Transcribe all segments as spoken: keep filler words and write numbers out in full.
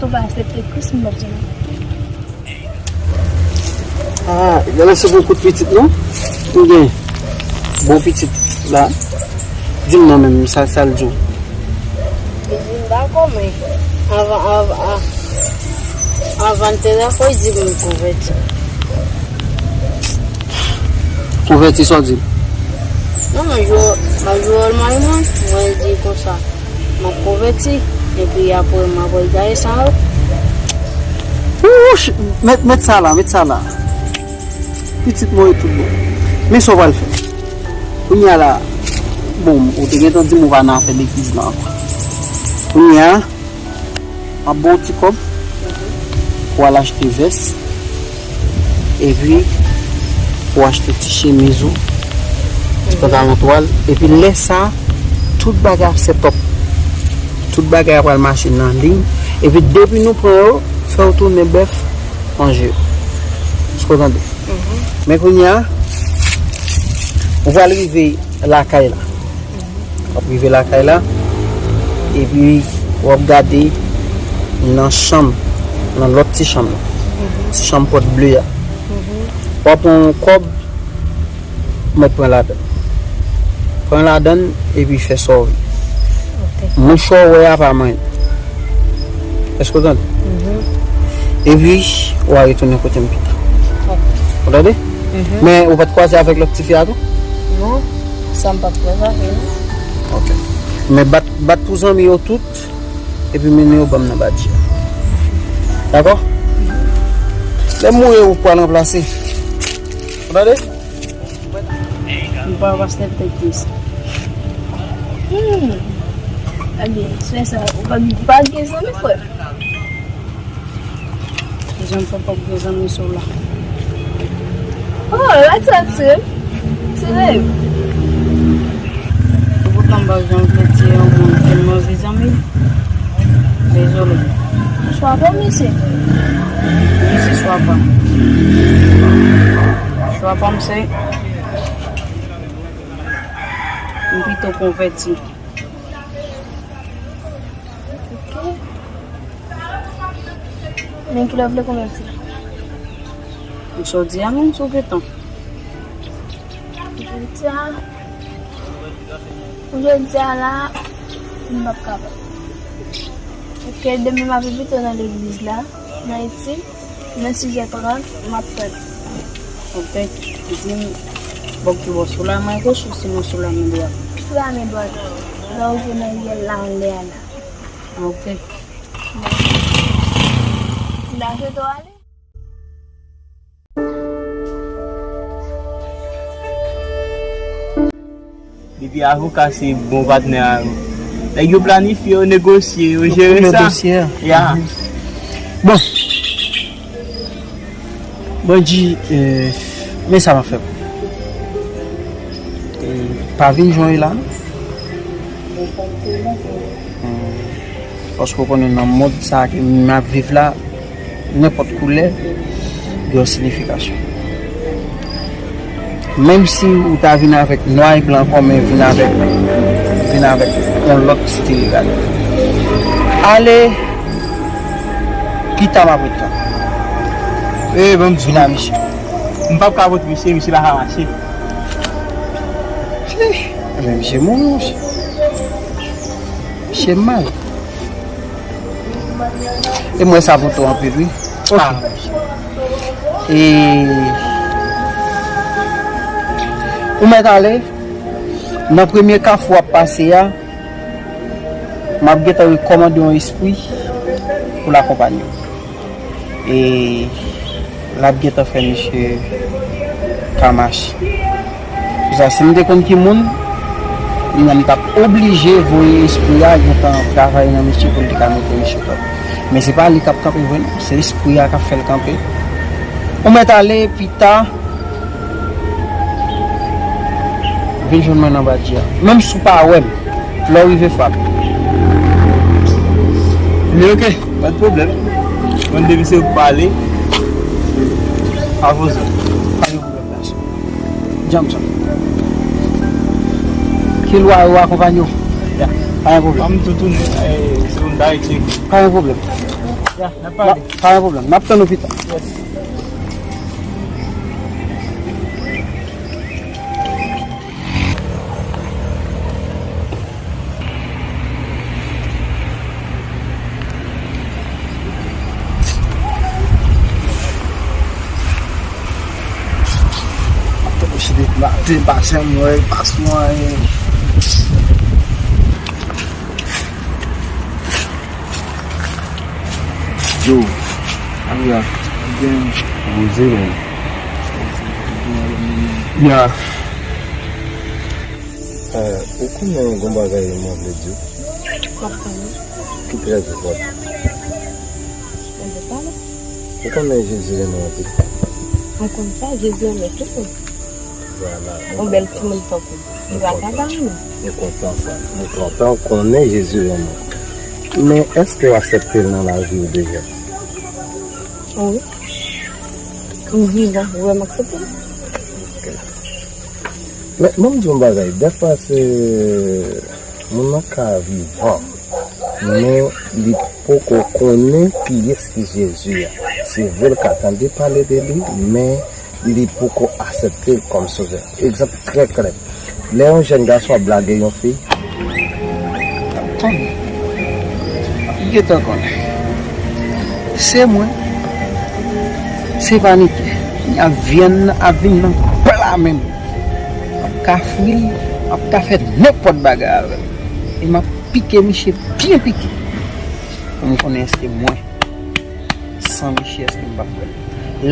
Ou pa aksepte Kris, m p ap janm. Ah, gade se bon kout pitit non. Ou gen bon pitit la. Di m non menm, sa, sa l di w. Li di m dakò, men anvan, anvan, anvan l te dakò, li di m konvèti. Konvèti sa w di? Non, mwen jwe, mwen jwe wòl mari mwen, mwen di konsa, mwen konvèti, epi apre mwen pral gaye san yo. Wouch! Met, met sa la, met sa la. Pitit mwen e tout bon. Men sa w pral fè. Kounye a la, bon, ou te gentan di m ou pa nan afè legliz la ankò. Kounye a, m ap ba w ti kòb pou w al achte vès, epi pou w achte ti chemiz ou, ti pantalon twal, epi lè sa, tout bagay ap set up. Tout bagay ap pral mache nan liy, epi depi nou pran yo, fè w tounen bèf manje yo. Èske w tande? Men kounye a, ou pral rive lakay la. W ap rive lakay la, epi w ap gade nan chanm, nan lòt ti chanm nan. Ti chanm pòt ble a. W ap pran yon kòb, mèt pran ladann. Pran ladann, epi fè sa w vle. Mouchwa w wè a pa manyen. Èske w tande? Epi, w a retounen kote m pita. Ou tande? Men ou pa t kwaze avèk lòt tifi a tou? Non, sa m pa t kwaze avè l, non. Ok. Men bat, bat pou zanmi yo tout, epi mennen yo ban m nan badji a. Dakò? Lè m mouri, ou pral ranplase. Ou tande? M pa pastè Pèkis. Hmm. Ebyen, frè sa, ou pa, pa gen zanmi, frè? Jan fè pa gen zanmi sou la. Oh, la sa tire. Tire. Poutan m pa janm vle tire yon moun ke m manje zanmi. Dezole. Swa pa misye. Misye swa pa. Swa pa m se. M pito konvèti. Ok. Men kilè w vle konvèti? M sot di a menm sou gentan. Jodi a, pou jodi a la, m p ap kapab. Ok, demen m ap envite w nan legliz la, nan Eti. Nan sis è trant, m ap tann. Ok. Di m, bò ki bò, sou lamen goch ou sinon sou lamen dwat? Sou lamen dwat. Lè w vin nan ryèl la anlè a la. Ok. M ta swete w ale. Depi avoka se bon patnè a yo. Nèg yo planifye, yo negosye, yo jere sa. Yo jere sa. Ya. Bon. Bon, Dji, eh, men sa m ap fè pou ou. Eh, pa vin jwenn la, non? Hmm. Paske w konnen nan mond sa ke m ap viv la, nenpòt koulè gen yon siyifikasyon. Menm si ou ta vin avèk nwa e blan kòman, vin avèk, vin avèk yon lòt stil, gade. Ale, pita m ap ret la. Eh, ban m di w. Vin a misye. M p ap ka ret misye, misye pa ka mache. Ebyen, misye mouri, monchè. Misye mal. E mwen sa pou tou anpil, wi. Ok. E ou mèt ale, nan premye kafou w ap pase a, m ap gentan rekòmande yon espri pou l akonpanye w. E l ap gentan fè misye ka mache. Pou sa, si m te konn ki moun, li menm t ap oblije voye espri a gentan travay nan misye pou l te ka mete misye kanpe. Men se pa li k ap kanpe vre non, se espri a k ap fè l kanpe. Ou mèt ale, pita, vin jwenn mwen nan badji a. Menm si w pa wè m, lè w rive frape. Men ok, pa de pwoblèm. Mwen depi se ou k pale, pa poze. Pa gen pwoblèm, gason. Djanm sa. Ke lwa yo akonpanye w. Ya, pa gen pwoblèm. An m tou tounen, eh, se pou m ta retire. Pa gen pwoblèm. Ya, n ap pale. Pa gen pwoblèm. N ap tann ou pita. Yes. Mwen pa janm wè, pa sou anyen. Yo, Amiral, byen. Poze, men. Ya. Eh, ou konnen gon bagay mwen vle di w? W ap konnen. Ki trè enpòtan. Enpòtan, non? Ou konnen Jezi renmen w anpil? Mwen konn sa, Jezi renmen tout moun. Vwala, mwen kontan. Yon bèl timoun tankou w, li pa ka pa renmen. Mwen kontan sa. Mwen kontan w konnen Jezi renmen w. Men èske w aksepte l nan lavi w deja? Wi. M vivan, ou wè m aksepte l. Ok. Men, ban m di w yon bagay. Dèfwa se moun nan ka vivan, men li poko konnen kiyès ki Jezi a. Se vre l ka tande pale de li, men li poko aksepte l kòm sovè. Egzanp trè klè. Lè yon jèn gason ap blage yon fi, tande, li gentan konnen. Se mwen. Se pa Niki. Ap vyann nan, ap vin nan pla men m. M ap ka fri l, m ap ka fè nenpòt bagay avè l. E m ap pike misye byen pike. Pou m konnen èske mwen, san misye, èske m p ap pran l.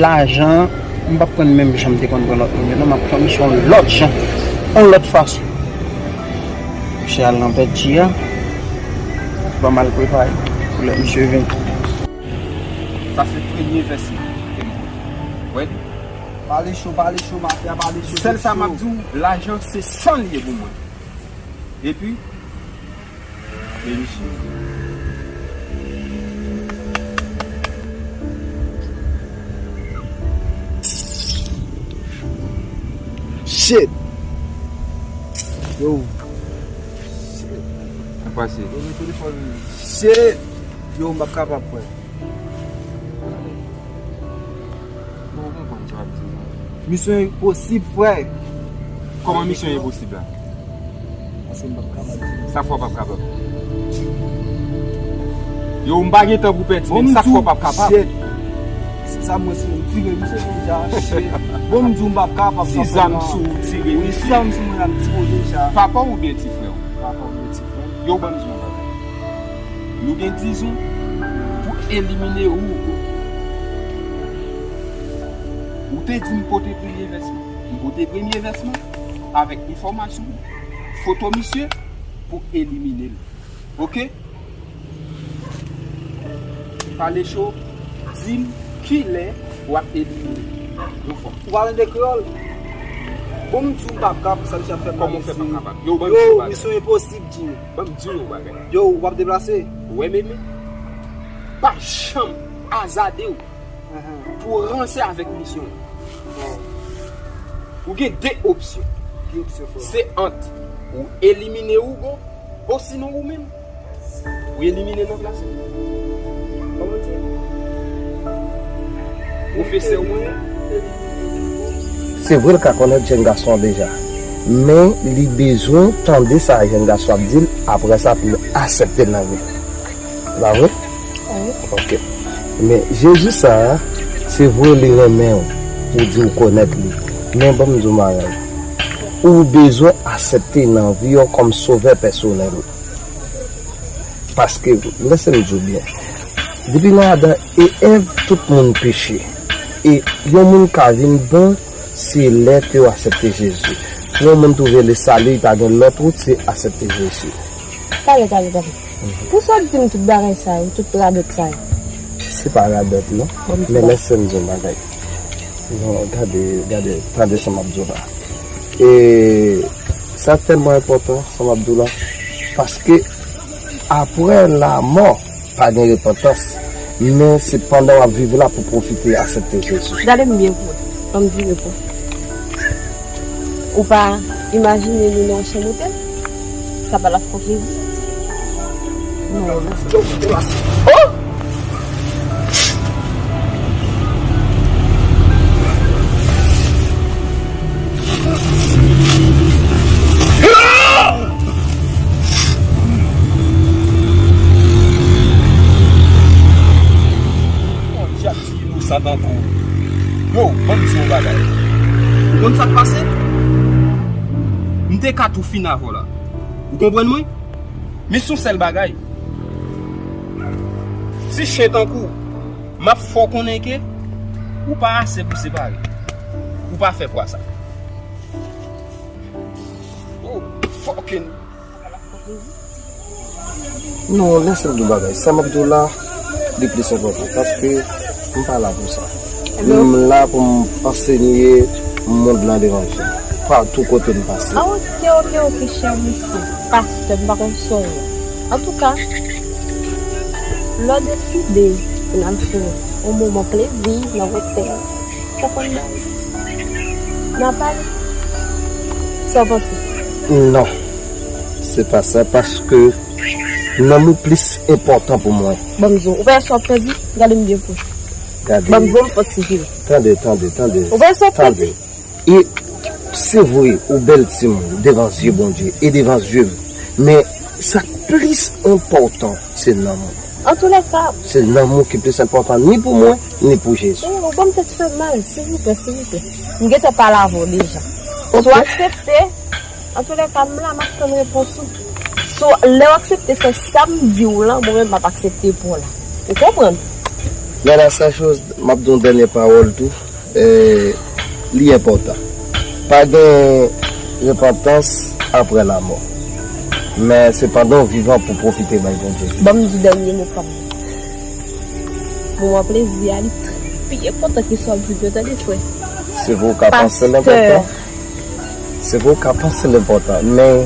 Lajan an, m p ap pran l menm jan m te konn pran lòt moun yo, non, m ap pran misye yon lòt jan, yon lòt fason. Misye al nan pèdi a, ban m al prepare pou lè misye vini. Sa se premye vèsman ke m pran. Wè? Pale cho, pale cho, mafya, pale cho. Sèl sa m ap di w, lajan se san l ye pou mwen. Epi, men misye. Shit! Yo. Shit. Sa pase? Yo, men telefòn. Shit! Yo, m p ap kapab, frè. Bon, ou konprann sa w ap di, non? Misyon enposib, frè. Kòman misyon enposib la? Paske m p ap kapab. Sa fè w p ap kapab? Yo, m pa gen tan pou pèdi, men sa fè w p ap kapab? Shit. Se sa mwen se m tire misye deja, shit. Bon, m di w m p ap kapab. Si zam sou ou, tire misye. Wi, zam sou mwen, ap tire w deja. Papa w oubyen ti frè w? Papa m, ti frè m. Yo, ban m di w yon bagay. Nou gen diz an pou elimine ou. Ou te di m pote premye vèsman. M pote premye vèsman avèk enfòmasyon, foto misye pou elimine l. Oke? Pale cho, di m kilè w ap elimine l. Yon fwa. Ou pa tande kreyòl? Bon, m di w m p ap kap, sa misye ap fè m la. Kòman w fè pa kapab? Yo, ban m di w yon bagay. Yo, misyon enposib, Jimmy. Ban m di w yon bagay. Yo, w ap deplase? Ou wè, Meme, pa janm azade w pou w ranse avèk misyon an. Ou gen de opsyon. Ki opsyon, frè? Se ant ou elimine Ougo, osinon ou menm, ou elimine nan plas ou. Kòman di? Pwofesè ou an. Se vre l ka konnen jèn gason an deja, men li bezwen tande sa jèn gason ap di l, apre sa pou l aksepte l nan vi l. Se pa vre? Wi. Ok. Men Jezi sa a, se vre li renmen w, ou di w konèt li. Men ban m di w bagay. Ou bezwen aksepte nan vi w kòm sovè pèsonèl ou. Paske, lèse m di w byen. Depi nan Adan e Èv, tout moun peche. E yon moun ka vin bon, se lè ke w aksepte Jezi. Pou yon moun twouve le sali, li pa gen lòt wout, se aksepte Jezi. Talè, talè, talè. Pou sa w di m tout bagay sa yo, tout radòt sa yo? Se pa radòt, non. Men lèse m di w yon bagay. Non, gade, gade, tande sa m ap di w la. E sa tèlman enpòtan, sa m ap di w la. Paske apre lanmò, pa gen repantans. Men se pandan w ap viv la pou pwofite aksepte Jezi. Gade m byen pou wè. Ban m vire pou w. Ou pa imajine nou nan yon chanm otèl? Sa pa l ap fè w plezi? Non, non. Oh! Tankou, yo, ban m di w yon bagay. Ou konn sa k pase? M te ka tou fin avè w la. Ou konprann mwen? Men se yon sèl bagay. Ti chen tankou w, m ap fè w konnen ke ou pa ase pou separe. Ou pa fè pwa sa. Oh, fucking. Non, lèse m di w bagay. Sa m ap di w la, li plis enpòtan. Paske m pa la pou sa. Ebyen, m la pou m ansenye mond lan levanjil. Patou kote m pase. Ah, ok, ok, ok, chè mesye. Pastè, m pa konn sa w ye. Antouka, lè w deside pou n al fè yon moman plezi nan wotèl, sa konn bay. N a pale. Sa w panse? Non. Se pa sa, paske nanm ou plis enpòtan pou mwen. Ban m di w, ou pa wè sa w ap pèdi? Gade m byen pwòch. Gade. Ban m di w, m fòt si vire. Tande, tande, tande. Ou pa wè sa w ap pèdi? Tande. E se vre, ou bèl timoun devan zye Bondye e devan zye m. Men sa k plis enpòtan, se nanm ou. Antoulèka. Se nanm ou ki plis enpòtan, ni pou mwen, ni pou Jezi. Oh, ou ban m tèt fè mal, silvouplè, silvouplè. M gentan pale avè w deja. Ok. Si w aksepte, antoulèka, m la, m ap tann repons ou. So, lè w aksepte fè sa m di w lan, mwen menm m ap aksepte pran w la. Ou konprann? Nana, sa choz, m ap di w yon dènye pawòl tou. Eh, li enpòtan. Pa gen repantans apre lanmò. Men se pandan w vivan pou pwofite bay Bondye. Ban m di dènye mo pa m. Moman plezi a, li trè pi enpòtan ke sa w ap viv yo, tande, frè. Se vre w ka panse l enpòtan. Pastè. Se vre w ka panse l enpòtan, men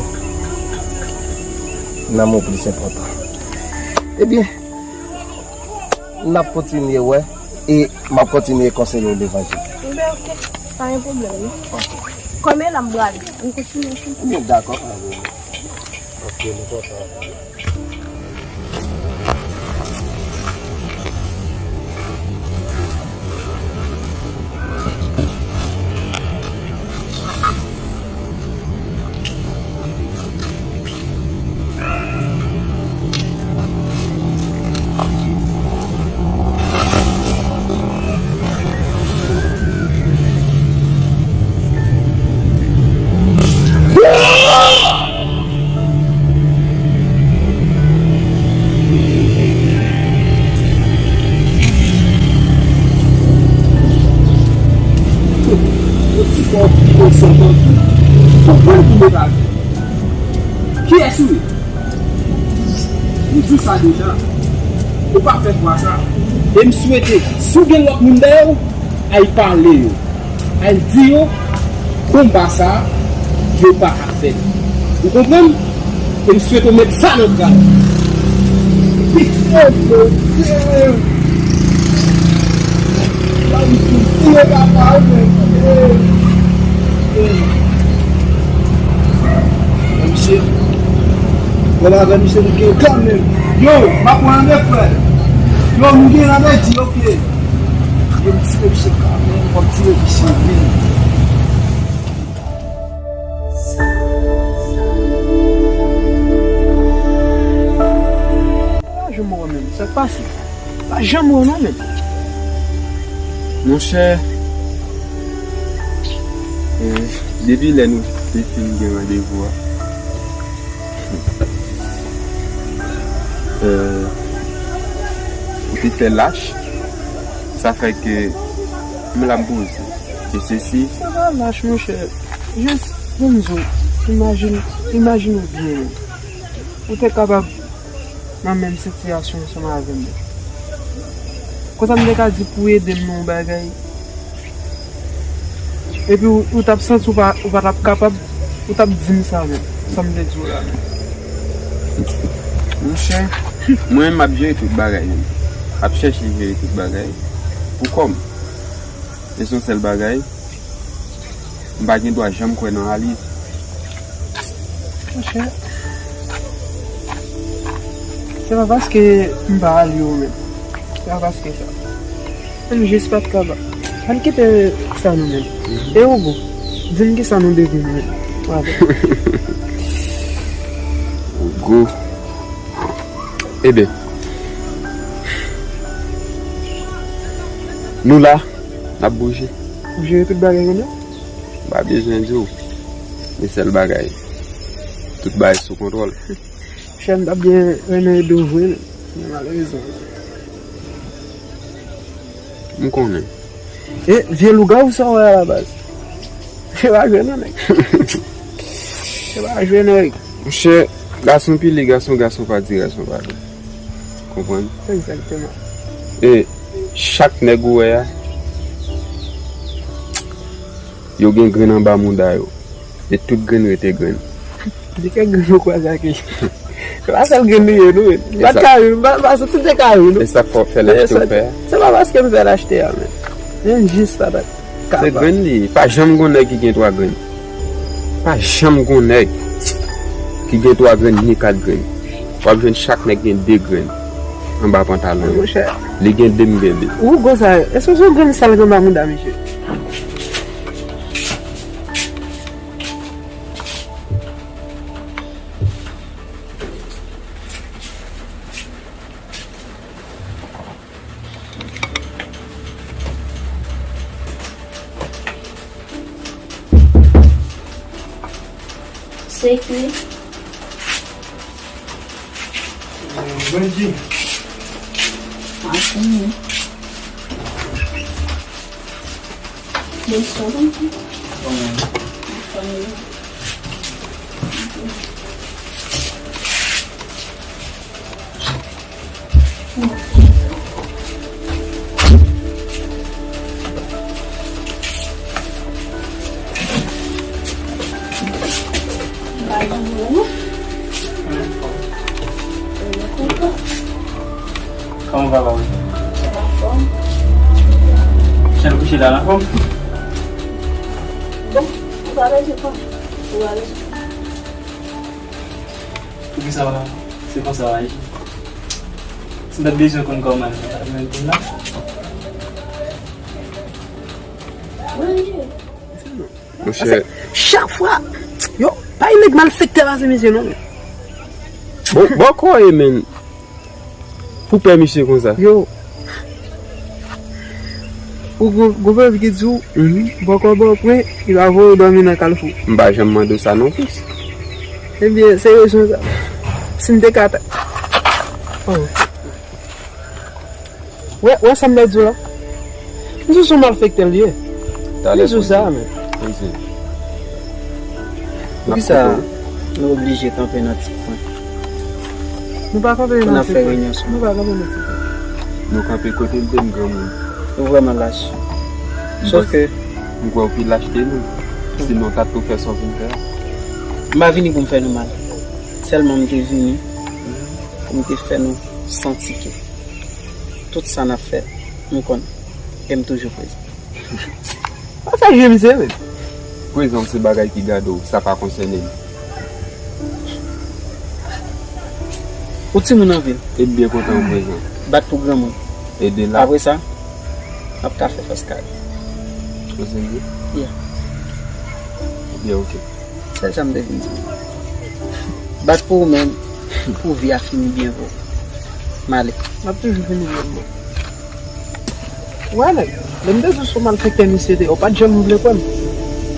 nanm ou plis enpòtan. Ebyen, n ap kontinye wè, e m ap kontinye konseye w levanjil. Ebyen, ok, pa gen pwoblèm, non. Ok. Kòm e la m prale, ann kontinye ansanm. Ebyen, dakò, pa gen pwoblèm. Paske nou kontan. Kiyès ou ye? M di w sa deja. Ou pa fè pwa sa. E m swete, si w gen lòt moun dèyè w, al pale yo. Al di yo, konba sa, yo pa ka fè l. Ou konprann? E m swete w met sa nan kran. Pitit, oh, Bondye! Mwen, misye, mwen avè misye, nou gen kanmenm. Yo, m ap pran nan frè. Yo, nou gen nan di, ok. Yo, m tire misye kanmenm, m ap tire misye, wi. Pa janm wè menm, sa k pase? Pa janm wè non menm. Monchè, eh, depi lè nou te fin gen randevou a, eh, ou te fè lach, sa fè ke m la m poze. E sesi. Sa pa lach, monchè. Jis, ban m di w, imajine, imajine w byen. Ou te kapab nan menm sitiyasyon ansanm avè m. Konsa m te ka di pou ede m nan yon bagay. Epi ou, ou t ap santi ou pa, ou pa t ap kapab, ou t ap di m sa menm, sa m te di w la menm. Monchè, mwen menm m ap jere tout bagay menm. M ap chèche jere tout bagay. Pou kò m. E se yon sèl bagay. M pa gen dwa janm kwè nan alye. Monchè, se pa paske m pa alye w menm. Se pa paske sa. Men m jis pa t kaba. Ann kite sa nou menm. E Ougo, di m kisa nou devni menm. Avè. Ougo. Ebyen, Nou la, n ap bouje. Ou jere tout bagay kounye a? M pa bezwen di w. Men sèl bagay, tout bagay sou kontwòl. Chè, m t ap byen renmen ede w vre, men malerezman. M konnen. E vye lougawou sa w wè a la baz. Se pa jwe non, nèg. Se pa jwe, nèg. Monchè, gason pile gason, gason pa di gason pa di. Konprann? Egzakteman. E chak nèg ou wè a, yo gen grenn anba mouda yo. E tout grenn rete grenn. Di kèk grenn yo kwaze ak li. Se pa sèl grenn li ye, non, men. M pa t ka ri, m pa, m pa santi m te ka ri, non. E sa k fè w fè l achte w fè a? Se pa paske m fè l achte a, men. Men jis pa t Se grenn li ye. Pa janm gon nèg ki gen twa grenn. Pa janm gon nèg ki gen twa grenn ni kat grenn. W ap jwenn chak nèg gen de grenn anba pantalon yo. Monchè. Li gen de, m gen de. Ou konsa, èske se yon grenn sal ki anba mouda misye? Se ki? Bondye. Maten. Bonswa. Bonswa. Kòman papa w? Chan kouche la, anfòm? Bon, ou pa bezwen pè. Ou pa bezwen. Poukisa se konsa w aji? Si m pa t bezwen konn kòman l, m pa t menm vin la. Monchè. Chak fwa, yo, pa yon nèg malfektè pase misye non, men. Bon, bòkò ye, men. Pou pè misye konsa. Yo. Ou gwo, gwo pè ki di w, bòkò ba w pwen, li va voye w dòmi nan kalfou. M pa janm mande w sa non plis. Ebyen, se rezon sa. Si m te ka ta-, oh. Wè, wè sa m ta di w la. M di w se yon malfektè l ye. Talè. M di w sa, men. Poukisa nou oblije kanpe nan ti kwen? Nou pa kanpe nan ti kwen. Nou pa kanpe nan ti kwen. Nou kanpe kote n te m granmoun. Nou vrèman lach. Sòf ke m kwè w pi lach ke nou. Sinon, w t ap tou fè sa w vin fè a. M pa vini pou m fè nou mal. Sèlman m te vini pou m te fè nou santi ke tout sa n ap fè, m konnen. E m toujou prezan. Pa fè jwe misye, men. Prezan w se bagay ki gade w, sa pa konsène m. Ou timoun anpil. E m byen kontan w prezan. Bat pou granmoun. E de la. Apre sa, n ap ka fè fas kare. Ou serye? Yeah. Byen, oke. Sèl sa m te vin di. Bat pou ou menm, pou vi a fini byen pou ou. M ale. M ap toujou fini byen pou ou. Wè, nèg, lè m te di w se yon malfektè misye te ye, ou pa t janm vle kwè m.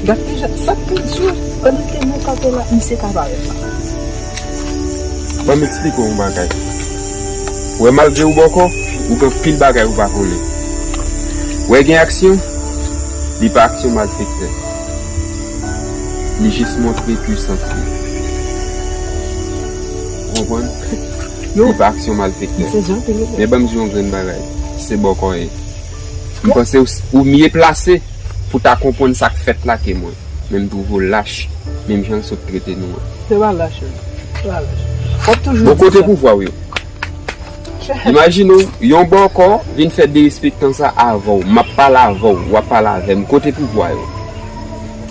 Gad ki jan, sa k pi di, pandan ke nou kanpe la, misye ka parèt la. Ban m eksplike w yon bagay. Wè, malgre ou bòkò, ou gen anpil bagay ou pa konnen. Wè, gen aksyon, li pa aksyon malfektè. Li jis montre pwisans li. Ou konprann? Yo. Li pa aksyon malfektè. Men ban m di w yon grenn bagay. Se bòkò w ye. M panse w, ou mye plase pou ta konprann sa k fèt la ke mwen. Men m twouve w lach, menm jan w sot trete nou an. Se pa lach, wi. Se pa lach. W ap toujou di sa. Bon, kote pouvwa w yo? Imajine w, yon bòkò vin fè derespektan sa avè w. M ap pale avè w, w ap pale avè m. Kote pouvwa yo?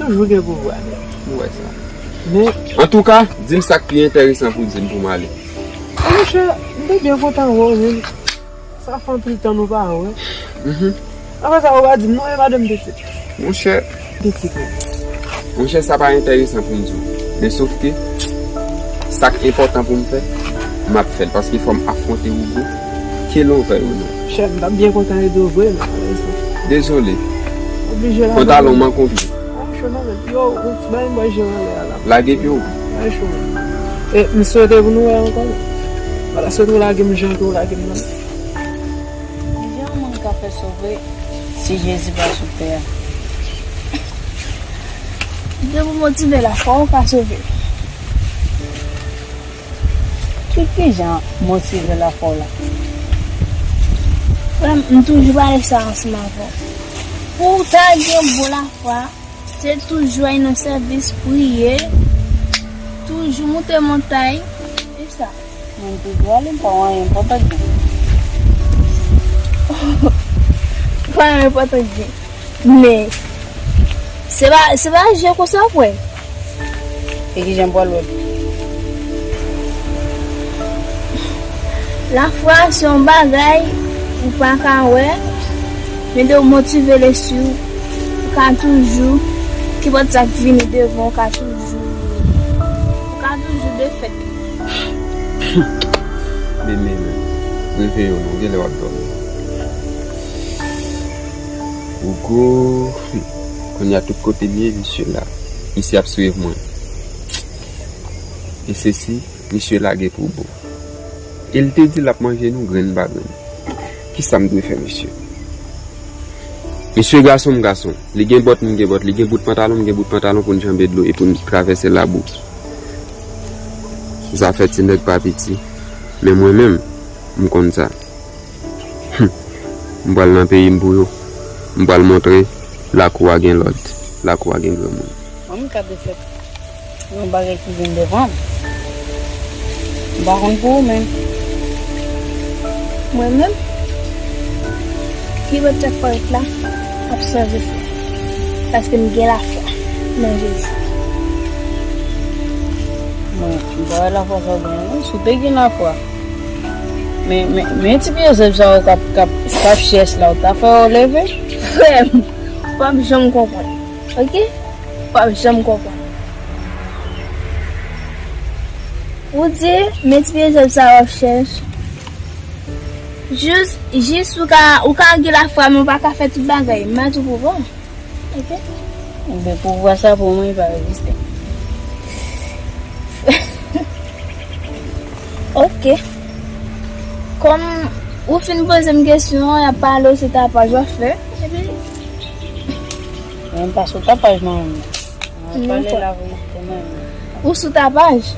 Toujou gen pouvwa, nèg. Nou wè sa. Men antouka, di m sa k pi enteresan pou di m pou m ale. Monchè, m te byen kontan wè w, men. Sa fè anpil tan nou pa wè. Mhm. Apre sa, ou pa di m non, e madanm pitit. Monchè. Pitit, wi. Monchè, sa pa enteresan pou m di w. Men sof ke, sa k enpòtan pou m fè, m ap fè l. Paske fò m afwonte Hugo, ke l vle ou non. Chè, m t ap byen kontan ede w vre, men malèrezman. Dezole. Oblije lage. Pantalon m an konpli. Ay, cho non, men. Yo, ou bay mwen jan anlè a la. Lage pye w. Ay, cho, men. E, m swete pou nou wè ankò, men. Ala, swete w lage m jan ke w lage m nan. Ki jan yon moun ka fè sove si Jezi pa sou tè a? Depi w motive lafwa w ka sove. Ki, ki jan motive lafwa w la? Frè m, m toujou pale sa ansanm avè w. Pou w ta gen bon lafwa, se toujou al nan sèvis, priye, toujou moute montay, e sa. Mwen toujou ale, m pa wè anyen enpòtan k gen. Pa wè anyen enpòtan k gen. Men, se pa, se pa je konsa w ap wè. E ki jan m pral wè l? Lafwa se yon bagay ou pa ka wè, men de w motive lespri w, ou ka toujou, kenpòt sa k vini devan, ou ka toujou, ou ka toujou defèt. Bebe, men, reveye w non, genlè w ap dòmi. Hugo, kounye a tout kote m ye, misye la. Misye ap swiv mwen. E sesi, misye lage pou bon. E l te di l ap manje nou grenn pa grenn. Kisa m dwe fè, mesye? Mesye, gason m gason. Li gen bòt, m gen bòt. Li gen bout pantalon, m gen bout pantalon pou n janbe dlo e pou n travèse labou. Zafè ti nèg pa piti. Men mwen menm, m konn sa. Humm. M pral nan peyi m pou yo. M pral montre lakou a gen lòd. Lakou a gen granmoun. Mwen, m ka defèt yon bagay ki vin devan m. M pa konn pou ou menm. Mwen menm? Ki bòt tèt parèt la ap chanje fè. Paske m gen lafwa nan Jezi. Mwen, m pa wè lafwa sa w gen an non. Si w te gen lafwa. Men, men, men ti pye zèb sa yo k ap, k ap, k ap chèch la, ou ta fè yo leve? Frè m, w p ap janm konprann. Oke? W p ap janm konprann. Ou di, men ti pye zèb sa w ap chèch. Jis, jis ou ka, ou ka gen lafwa, men w pa ka fè tout bagay. M pa di w pou bon. Oke? Enben, pouvwa sa pou mwen, li pa egziste. Oke. Kòm ou fin poze m kesyon an, y ap pale w sou tapaj w ap fè. Epi, mwen pa sou tapaj mwen menm. Mwen pale laverite mwen menm. Ou sou tapaj?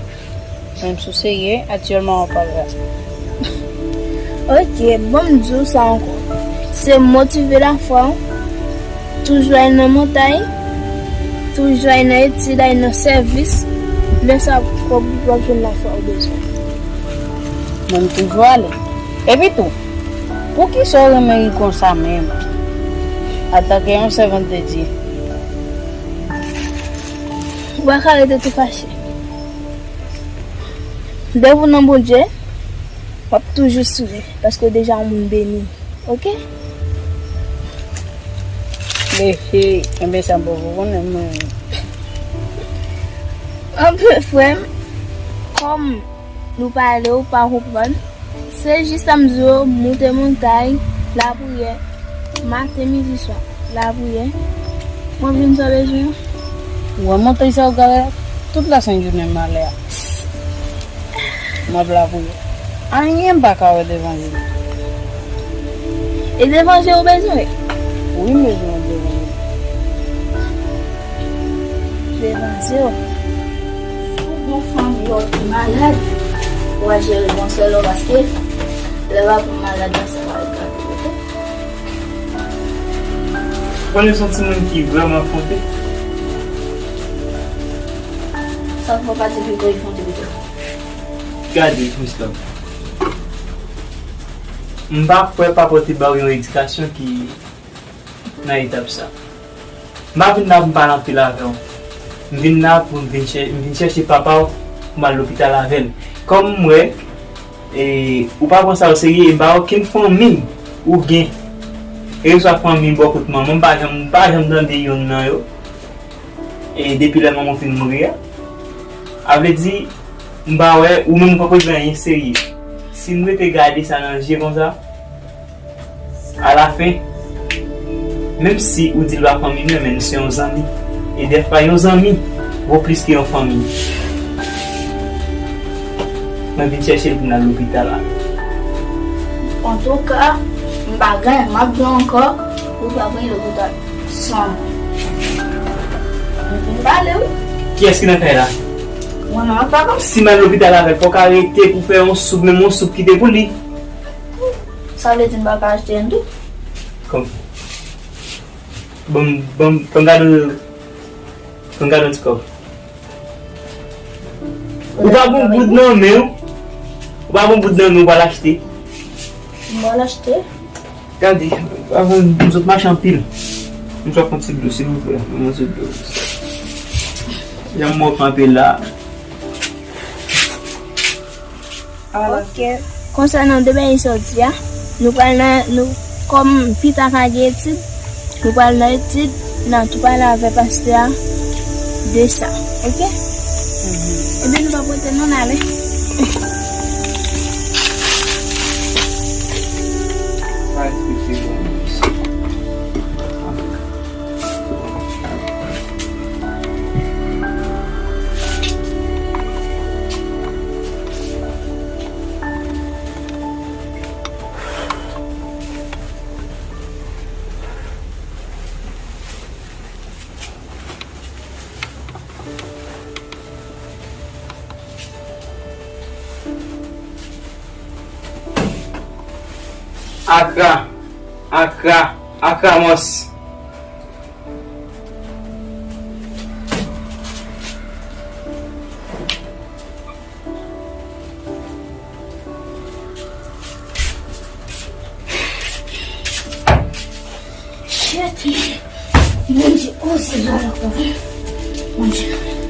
Menm si w serye, aktyèlman w ap pale la. Oke, ban m di w sa ankò. Se motive lafwa w. Toujou al nan montay. Toujou al nan etid, al nan sèvis. Lè sa w ap, w ap jwenn lafwa w bezwen. Mwen, m toujou ale. Epi tou, poukisa w renmen ri konsa menm? Antanke yon sèvant de Dye. Ou pa ka rete tou fache. Depi w nan Bondye, w ap toujou souri, paske w deja yon moun beni. Oke? Ehe, enben sa m poko konnen mwen. Anben, frè m, kòm nou pale, ou pa konprann, se jis sa m di w, moute montay, lapriyè, maten, midi, swa, lapriyè. Mwen vin sa w bezwen an. Ou wè montay sa w gade a? Tout lasent jounen m ale a. M ap lapriyè. Anyen m pa ka wè devan je m. E devan je w bezwen? Wi, m bezwen wè devan je m. Devan je w. Si w gen fanmi w ki malad, w a jere yon sèl ou paske lè w ap malad la, se pa l k ap trete. Konnen se yon timoun ki vrèman fonte. Sa k fè w pa di pito li fonte pito? Gade, Miss Love. M pa kwè papa w te ba w yon edikasyon ki nan etap sa. M pa vin la pou m pale anpil avè w. M vin la pou m vin chè-, m vin chèche papa w pou m al lopital avè l. Kòm m wè, e, ou pa pran sa o serye, e m pa wè okenn fanmi ou gen. E swa fanmi bò kot manman, m pa janm, m pa janm tande yonn nan yo. E depi lè manman w fin mouri a. A vle di, m pa wè, ou menm ou pa poze anyen serye. Si m rete gade sa nan je konsa, Alafen, menm si ou di l pa fanmi mwen, men nou se yon zanmi. E dèfwa, yon zanmi vo plis ke yon fanmi. Mwen vin chèche l pou n al lopital la. Antouka, m pa gen, m ap di w ankò, ou pa vin lopital san mwen. M vin pale, wi. Kiyès ki nan kay la? Mwen menm ak papa m. Si m al lopital avè l, fò w ka rete pou fè yon soup, menm yon soup kite pou li. Sa vle di m pa ka achte l tou? Kòm. Ban m, ban m, ban m gade, ban m gade yon ti kòb. Ou pa gon goud nan men w. Ou pa gon goud nan men w, ou pral achte. M pral achte. Gade, avan m sot mache anpil. M sot pran ti dlo, silvouplè. Ban m yon ti dlo. Jan m mò kanpe la. Ok. Konsènan de bagay sa w di a, nou pral nan, nou, kòm pita ka gen etid, nou pral nan etid, n a tou pale avè pastè a de sa, ok? Ebyen, nou pa pote non, n ale. Akra, Akra, Akra Mòs. Shit. Bondye, o Senyè, Bondye.